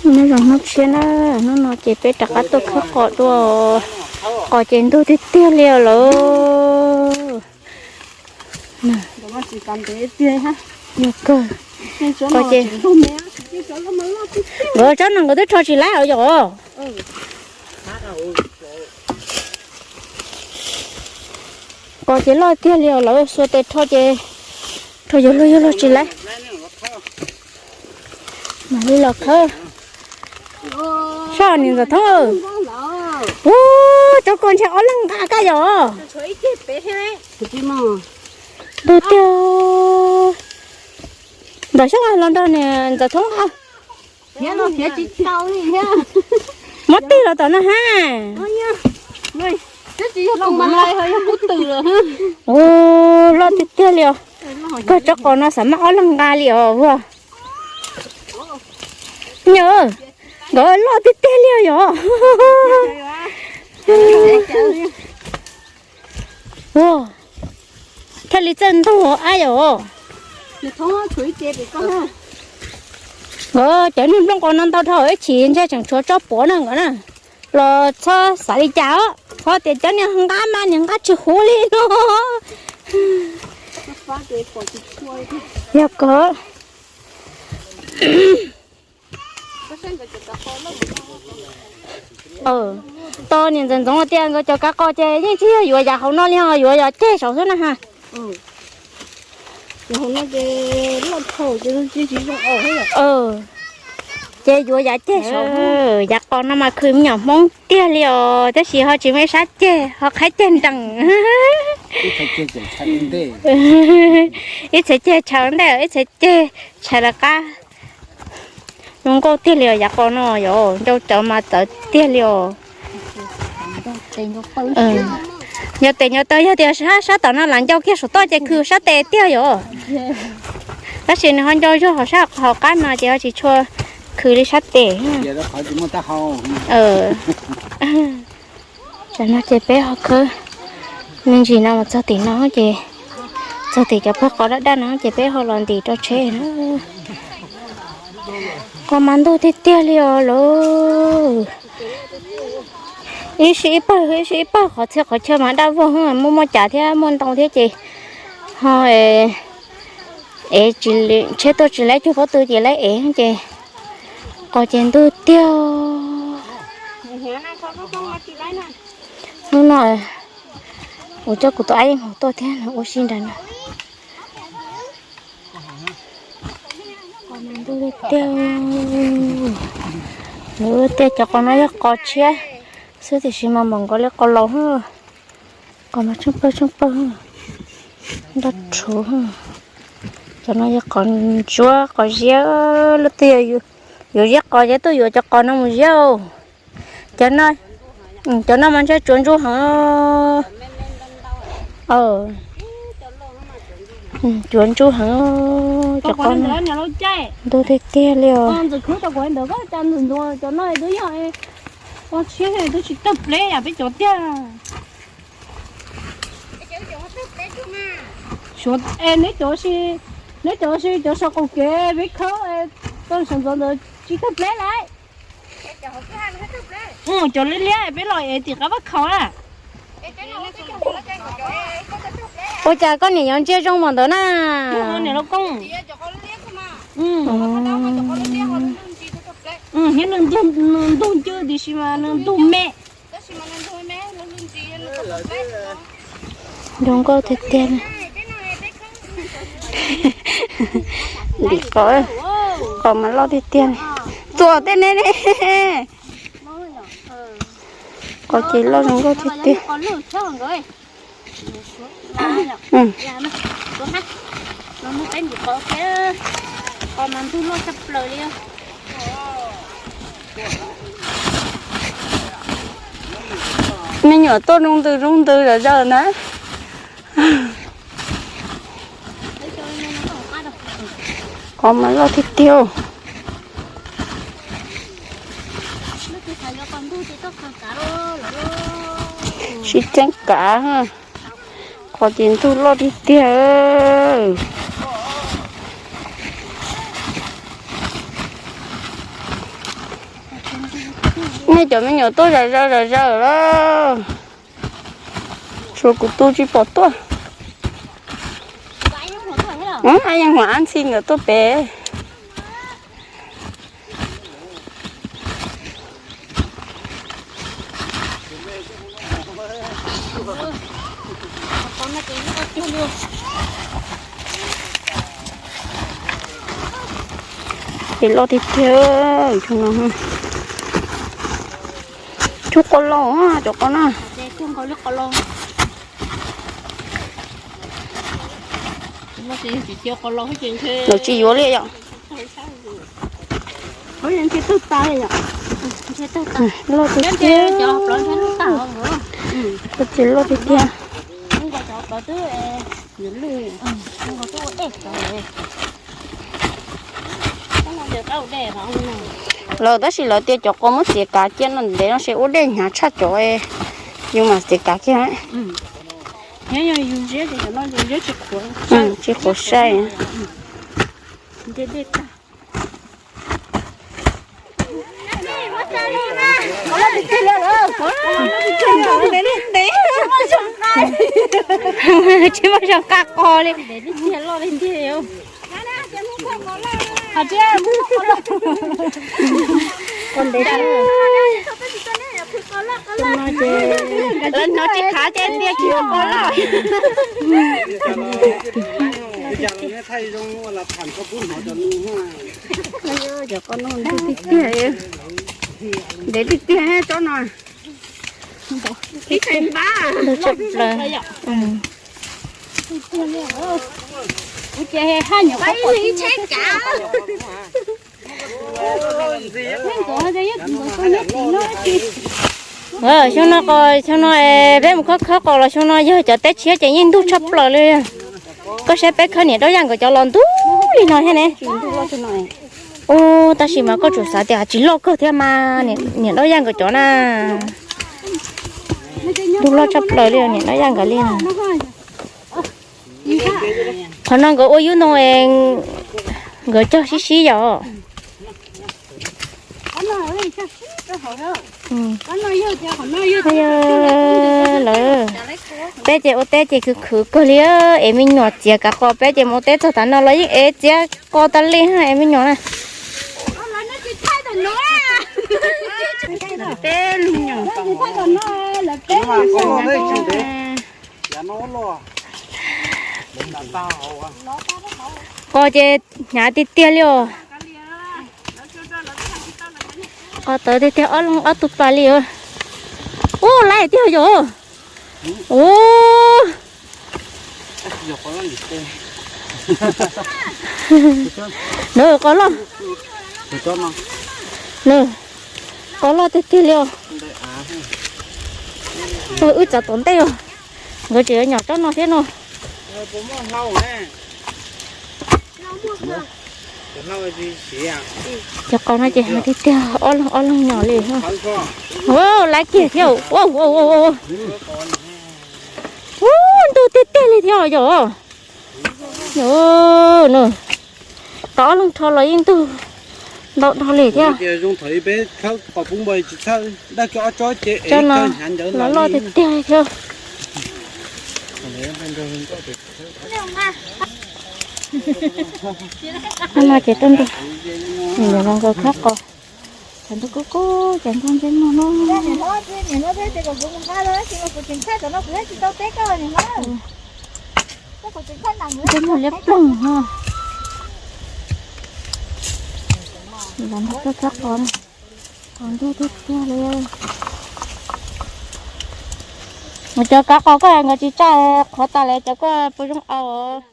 Nyob zoo hnub tshiab na, hnub no ces peb rov qab tuaj khawb qos dua, qos ces ntug tiag tiag li os lawm. Yog kawg, qos ces nkawd tsob no nkawd twb rho tsis laib os yom. Qos ces loj tiag li os lawm, xuas tes rho ces rho yuav luag yuav luag tsis laib. Mam li los khawb. Soj niam Ntxawm Thoob. Ua, cov qos ntshe ob leeg nqa kab yom. Ntug tiag. Npam xyoob los nrog niam Ntxawm Thoob. Muab tig los tom no ha. Ua, loj tiag tiag li os. Koj tsob qos no xav mas ob leeg nqa li os ua. Nyob, nkawd loj tiag tiag li os yom. Ua, thiaj li txawj ntug ab yom. Nkawd cov niag nplooj qos no ntau dhau ib chim ntshe tseem tshuav tsob puav na nkawd na. Los txhob xav li cas os, txhob tias cov niag nqa mas niag nqa tsis huv li no. Yog kawg. Tos niam ntxawm ntxoov tias nkawd cov kav qos ces yeej tsis yog yuav yav hauv no li os, yuav yav ceg saud xwb na ha. Ces yuav yav ceg saud. Yav qos no mas khwv me nyuam Hmoob tiag li os, tab sis ho tsis muaj ib sab ceg, ho qhaib ceg nrees. Ib txhais ceg tshav ntej, ib txhais ceg tshav lawv qab. Zoo nkauj tiag li os, yav qos no yog ncau cov mas txawv tiag li os. Nyo tes nyo taw, yog tias sab tom no lam ncau kiag saum toj ces khwv sab tes tiag yom. Tab sis nws ho ncau zog hauv sab hauv qab no ces ho tsis tshua khwv li sab tes. Tam no ces peb ho khawb me ntsis no mus txog tim no ces, txog tim cov pawg qos daj daj no ces peb ho los ntim rau tsheb na. Qos mas ntug tiag tiag li os lawm. Ib sij ib pawg, ib sij ib pawg, qhov txhia qhov chaw mas daj vog, muaj muaj cas thiab muaj ntoo thiab ces ho ev, tsheb tuaj tsis laib cuag pob tw ces laib ev ces qos ces ntug tiag. Hnub no ua coj kuv tus ab yeej haus tuaj thiab, ua si nrad no. Qos mas ntug tiag. Lawv tias cov qos no yog qos tshiab xwb tiam sis mas npaum nkaus li qos laus. Qos mas tsheej pawg tsheej pawg, nroj rhuv. Cov no yog qos ntsuab qos ziab, leej twg yuav ziab qos ces tuaj yuav cov qos no mus ziab. Cov no, cov no mas ntshe tsuav ntsuab heev. Tsuav ntsuab heev, cov qos no ntug tiag tiag li os. Neb cov, neb cov si cov saum qaum kev peb khawb, tau sawv ntxov ntawd tsis tawg pleb lawm. Cov liab liab peb los ev tim qab vaj khaum na. Ua cas koj niam yuav ntsia zoo npaum ntawd na? Niam laus koob. Nws ntug ncw tiam sis mas nws ntug me. Zoo nkauj tiag tiag. Lim qos, qos mas loj tiag tiag. Txuas tej ne ne. Qos ces loj zoo nkauj tiag tiag. Me nyuam tuaj zoo ntws zoo ntws zom zaws na. Qos mas loj tiag tiag. Sib txeeb kav, qos ces ntug loj tiag tiag. Nej cov me nyuam tuaj zom zaws zom zaws lawm. Tshuav kuv tus tsis pom tuaj. Ab, yeej huam ab ntxhi nkawd tuaj pem. Ces loj tiag tiag, cug qos los cov qos na. Lawv tsis yuav li yom. Loj tiag tiag. Loj tiag tiag. Lawv tab sis lawv tias cov qos muab txiav kav cia no ntev no ces ua dej hnyav tshaj cov, yus mam txiav kav kiag. Tsis qhuav sai. Tsis muaj zoo qab qos li. Lawv hnov tsis khav ces tias tsis muaj qos loj. Ntev tiag tiag tsob no. Ntau tshaj plaws. Xyoo no, xyoo no peb mus khawb khawb qos los xyoo no yog cov teb tshiab ces yeej ntug tshaj plaws li. Koj saib peb khawb niam Dab Yaj nkawd cov los ntug li no thiab ne. Ub, tab sis mas koj tsum xav tias tsis loj kawg thiab mas, niam Dab Yaj nkawd cov na. Ntug loj tshaj plaws li, niam Dab Yaj nkawd li. Qhov no nkawd ua yub ntoo, nkawd cog sib sib yom. Lawv, peb ces ua teb ces khwv khwv kawg li, es me nyuam txiav kav qos, peb ces mus ua teb txog tav no los yeej ev txiav qos tas li es me nyuam na. Qos ces hnyav tiag tiag li os. Qos tawv tiag tiag, ob leeg ob tug pas li os. Ub, laiv tiag yom. Ub. Nws qos loj. Nws qos loj tiag tiag li os. Wb txav tom ntej os. Nkawd tseem yuav nyom tsob no thiab no. Cov qos no ces tiag tiag, ob leeg ob leeg nyom li. Laiv kiag thiab. Ub, ntug tiag tiag li thiab yom. Tau ob leeg rho los yeej ntug ntau dhau li thiab. Tsob no los loj tiag tiag li thiab. No ces tuaj nrog niam los nkawd khawb qos. Tshav ntuj kub kub ces nrog ntsej muag no. Ntsej muag liab ploog no. Los nrog tuaj khawb qos na. Qos ntug tiag tiag li. Cov kav qos koj nkawd tsis tsa qhov tas li, cov koj puas zoo au?